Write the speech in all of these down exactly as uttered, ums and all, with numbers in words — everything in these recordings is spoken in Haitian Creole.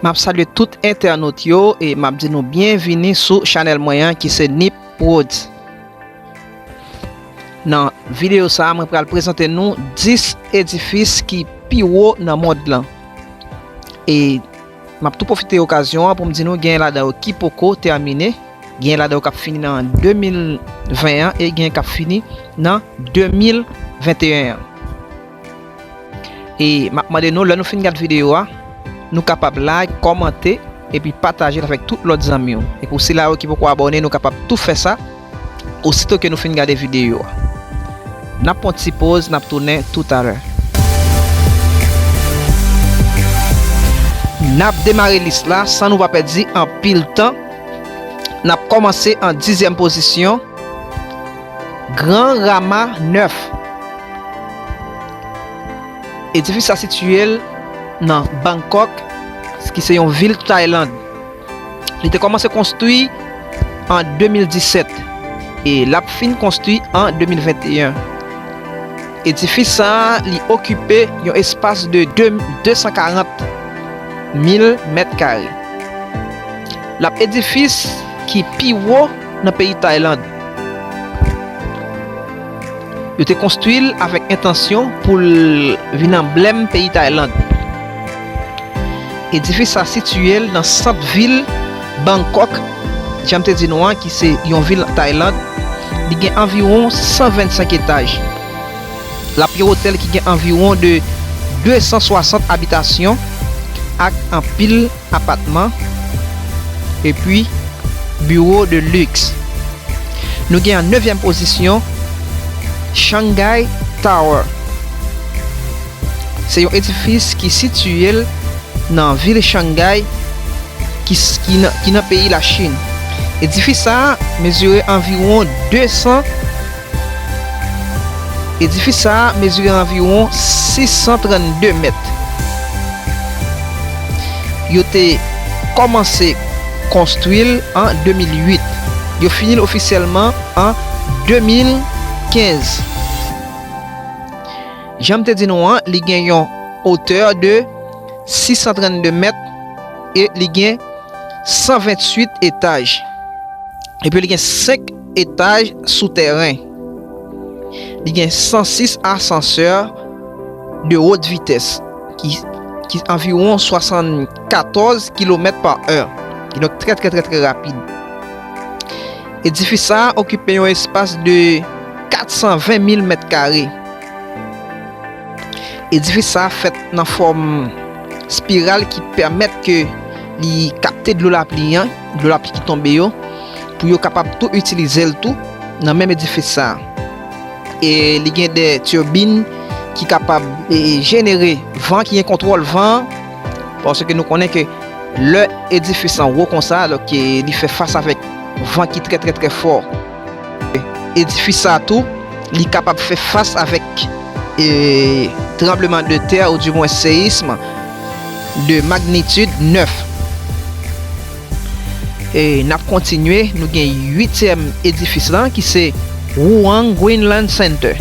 M ap salye tout entènot yo e m ap di nou byenvini sou chanèl mwen an ki se Nip Prodz. Nan videyo sa a, mwen pral prezante nou dis edifis ki pi wo nan mond lan. E m ap tou pwofite okazyon an pou m di nou gen ladan yo ki poko tèmine, gen ladan yo k ap fini nan de mil ven an e gen k ap fini nan de mil venteyen an. E m ap mande nou, lè nou fin gad videyo a, nou kapab like, kòmante, epi pataje l avèk tout lòt zanmi w. E pou sila yo ki poko abòne, nou kapab tou fè sa, osito ke nou fin gade videyo a. N ap pran ti poz, n ap tounen toutalè. N ap demare lis la san nou pa pèdi anpil tan. N ap kòmanse an dizyèm pozisyon. Gran Rama nèf. Edifis sa sitiye l nan Bangkok, ki se yon vil Tayland. Li te kòmanse konstwi an de mil disèt e l ap fin konstwi an de mil venteyen. Edifis sa a, li okipe yon espas de de, de san karant mil mèt kare. L ap edifis ki pi wo nan peyi Tayland. Yo te konstwi l avèk entansyon pou l vin anblèm peyi Tayland. Edifis sa sitiye l nan sant vil Bangkok, jan m te di nou an, ki se yon vil Tayland. Li gen anviwon san vennsenk etaj. L ap yon otèl ki gen anviwon de de san swasant abitasyon ak anpil apatman epi biwo de liks. Nou gen an nevyèm pozisyon, Shanghai Tower. Se yon edifis ki sitiye l nan vil Shanghai, ki, s- ki nan, ki nan peyi Lachin. Edifis sa a mezire anviwon de san, edifis sa a mezire anviwon sis san trannde mèt. Yo te kòmanse konstwi l an de mil uit. Yo fini l ofisyèlman an de mil kenz. Jan m te di nou an, li gen yon otè de sis san trannde mèt e li gen san venntuit etaj. Epi li gen senk etaj soutèren. Li gen san sis asansè de wot vitès ki, ki anviwon swasannkatòz kilomèt pa è. Kidonk trè, trè, trè, trè rapid. Edifis sa a okipe yon espas de kat san ven mil mèt kare. Edifis sa a fèt nan fòm espiral ki pèmèt ke li kapte dlo lapli an, dlo lapli ki tonbe yo, pou yo kapab tou itilize l tou nan menm edifis sa a. E li gen de tirbin ki kapab, e, jenere van, ki gen kontwòl van an, paske nou konnen ke lè edifis lan wo konsa, donk, e, li fè fas avèk van ki trè, trè, trè fò. Edifis sa a tou, li kapab fè fas avèk, e, tranbleman de tè, ou di mwen seyism de magnitid nèf. E n ap kontinye, nou gen uityèm edifis lan, ki se Wuhan Greenland Center.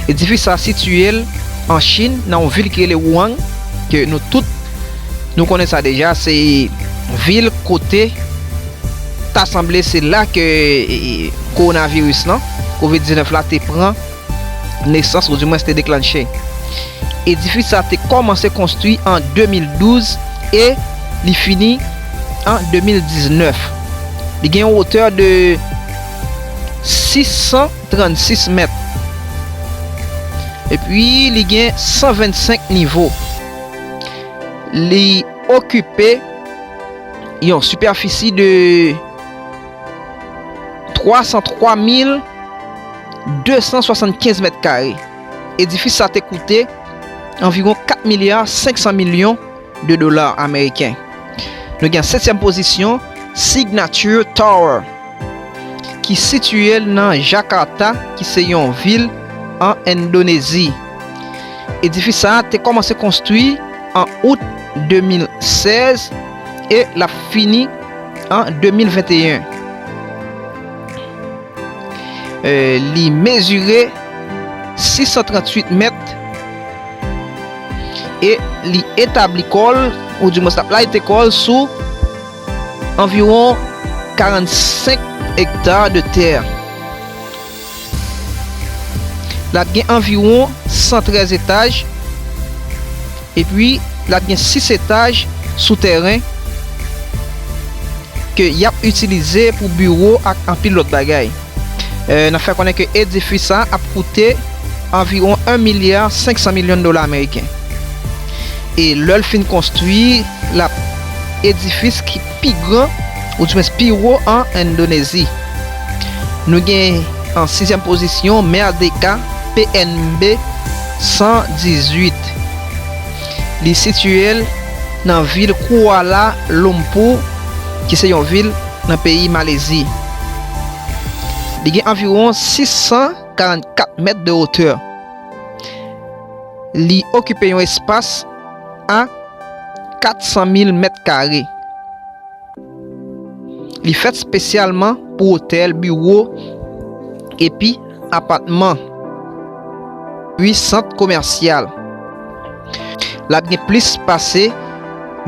Edifis sa sitiye l an Chin, nan yon vil ki rele Wuhan, ke nou tout nou konnen sa deja, se vil kote ta sanble se la ke, e, e, kowonaviris lan, kovid diznèf la, te pran nesans, ou di mwens te deklanche. Edifis sa te kòmanse konstwi an de mil douz e li fini an de mil diznèf. Li gen yon wotè de sis san trannsis mèt. Epi, li gen san vennsenk nivo. Li okipe yon sipèfisi de twa san twa mil de san swasannkenz mèt kare. Edifis sa te koute anviwon kat milya senk san milyon de dola ameriken. Nou gen setyèm pozisyon, Signature Tower, ki sitiye l nan Jakarta, ki se yon vil an Endonezi. Edifis sa a te kòmanse konstwi an out de mil sèz e l ap fini an de mil venteyen. E, li mezire sis san tranntuit mèt e li etabli kò l, oudimwens l ap layite kò l sou anviwon karannsenk ekta de tè. L ap gen anviwon san trèz etaj, epi l ap gen sis etaj soutèren ke y ap itilize pou biwo ak anpil lòt bagay. E, n ap fè konnen ke edifis sa a ap koute anviwon en milya senk san milyon dola ameriken. E lè l fin konstwi, l ap edifis ki pi gran, oudimwens pi wo an Endonezi. Nou gen an sizyèm pozisyon Merdeka P N B san dizuit. Li sitiye l nan vil Kuala Lumpur, ki se yon vil nan peyi Malezi. Li gen anviwon sis san karannkat mèt de wotè. Li okipe yon espas a kat san mil mèt kare. Li fèt espesyalman pou otèl, biwo, epi apatman, epi sant komèsyal. L ap gen plis pase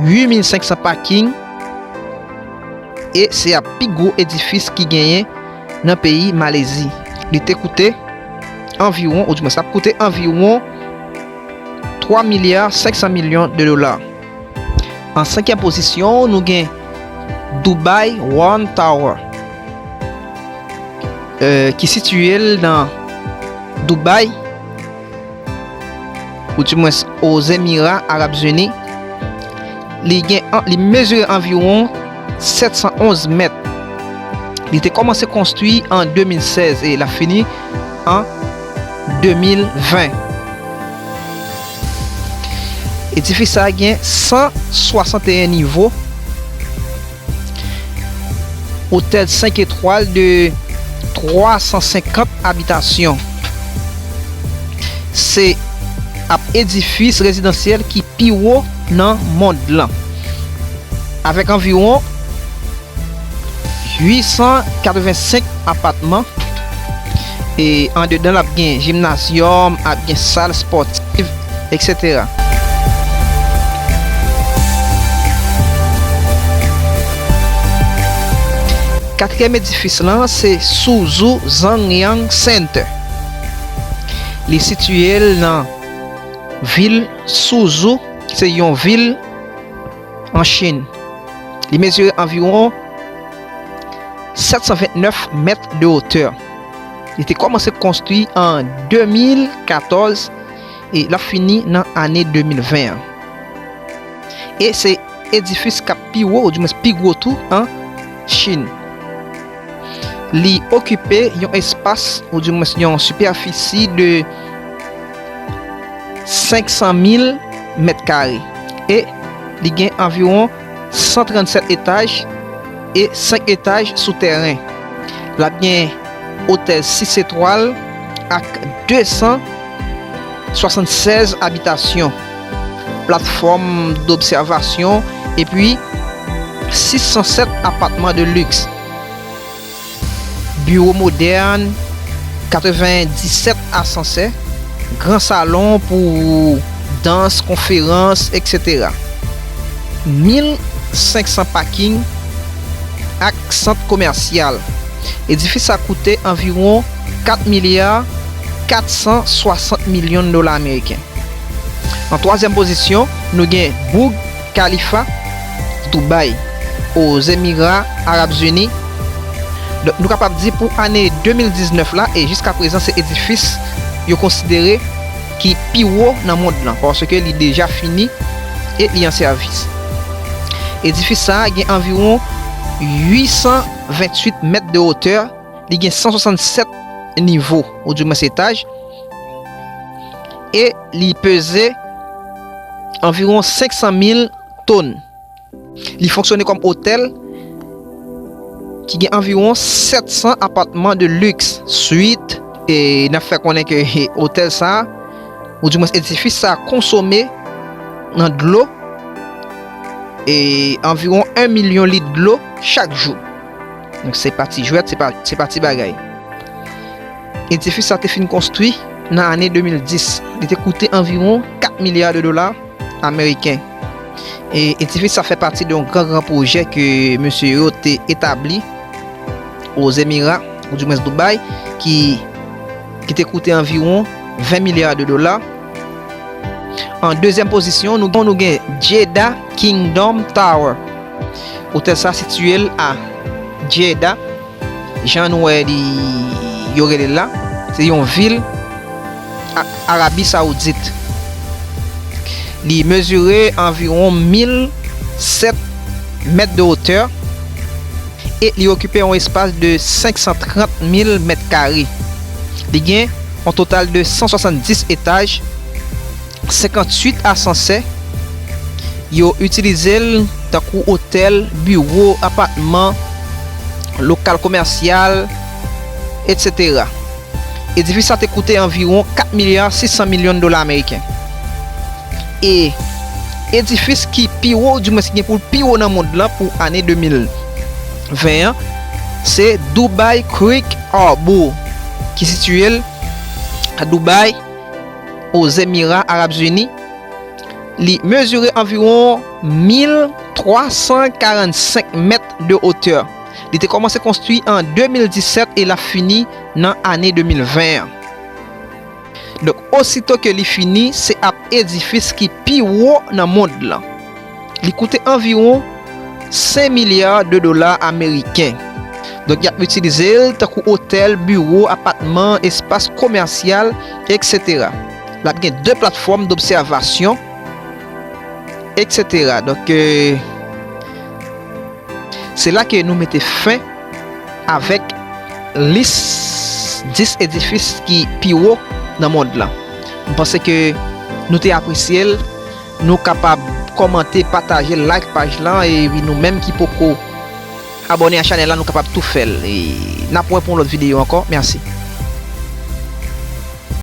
uit mil senk san paking, e se ap pi gwo edifis ki genyen nan peyi Malezi. Li te koute anviwon, oudimwens l ap koute anviwon twa milya senk san milyon de dola. An senkyèm pozisyon, nou gen Dubai One Tower, e, ki sitiye l nan Dubai, oudimwens Ozemirats Arabes Unis. Li gen an, li mezire anviwon sèt san onz mèt. Li te kòmanse konstwi an de mil sèz e l ap fini an de mil ven. Edifis sa a gen san swasanteyen nivo, otèl senk etwal de twa san senkant abitasyon. Se ap edifis rezidansyèl ki pi wo nan mond lan, avèk anviwon uit san katrevensenk apatman. E andedan l ap gen jimnazyòm, ap gen sal spòtif, etsetera. Katriyèm edifis lan se Suzhou Zhengyang Center. Li sitiye l nan vil Suzhou, ki se yon vil an Chin. Li mezire anviwon sèt san vennèf mèt de wotè. Li te kòmanse konstwi an de mil katòz e l ap fini nan ane de mil ven an. E se edifis k ap pi wo, oudimwens pi gwo tou, an Chin. Li okipe yon espas, oudimwens yon sipèfisi de senk san mil mèt kare. E li gen anviwon san trannsèt etaj e senk etaj soutèren. L ap gen otèl sis etwal ak de san swasannsèz abitasyon, platfòm dobsèvasyon, epi sis san sèt apatman de liks. Biwo modèn, katrevendisèt asansè, gran salon pou dans, konferans, etsetera. Mil senk san paking ak sant komèsyal. Edifis sa koute anviwon kat milya kat san swasant milyon dola ameriken. An twazyèm pozisyon, nou gen Burj Khalifa, Dubai, Ozemirats Arabes Unis. Donk, nou kapab di pou ane de mil diznèf la, e jiska prezan, se edifis yo konsidere ki pi wo nan mond lan, paske li deja fini e li an sèvis. Edifis sa a gen anviwon uit san venntuit mèt de wotè, li gen san swasannsèt nivo, oudimwens etaj, e li peze anviwon senk san mil tonn. Li fonksyone kòm otèl ki gen anviwon sèt san apatman de liks, swit, e n ap fè konnen ke otèl sa a, oudimwens edifis sa a, konsome nan dlo, e anviwon en milyon lit dlo chak jou. Donk, se pa ti jwèt, se pa, se pa ti bagay. Edifis sa te fin konstwi nan ane de mil dis. Li te koute anviwon kat milya de dola. ameriken. E edifis sa fè pati de yon gran, gran pwojè ke mesye yo te etabli Ozemira, ou dimwens Dubai, ki, ki te koute anviwon ven milya de dola. An dezyèm pozisyon, nou, nou gen Jeddah Kingdom Tower. Otèl sa sitiye l a Jeddah, jan nou wè li, yo rele l la, se yon vil A-, Arabi Saoudit. Li mezire anviwon mil sèt mèt de wotè e li okipe yon espas de senk san trant mil mèt kare. Li gen yon total de san swasanndis etaj, senkanntuit asansè. Yo itilize l tankou otèl, biwo, apatman, lokal komèsyal, etsetera. Edifis sa te koute anviwon kat milya sis san milyon dola ameriken. E edifis ki pi wo, ou dimwens ki gen pou l pi wo nan mond lan pou ane de mil ven an, se Dubai Creek Harbour, ki sitiye l a Dubai, Ozemira Arab Ini. Li mezire anviwon mil twa san karannsenk mèt de wotè. Li te kòmanse konstwi an de mil disèt e l ap fini nan ane de mil ven an. Donk, osito ke li fini, se ap edifis ki pi wo nan mond lan. Li koute anviwon senk milya de dola ameriken. Donk, y ap itilize l tankou otèl, biwo, apatman, espas komèsyal, etsetera. L ap gen de platfòm dobsèvasyon, etsetera. Donk, euh, se la ke nou mete fen avèk lis dis edifis ki pi wo nan mond lan. M panse ke nou te apresye l. Nou kapab kòmante, pataje, like paj lan, epi nou menm ki poko abòne a chanèl la, nou kapab tou fè l. E n ap wè pou yon lòt videyo ankò. Mèsi.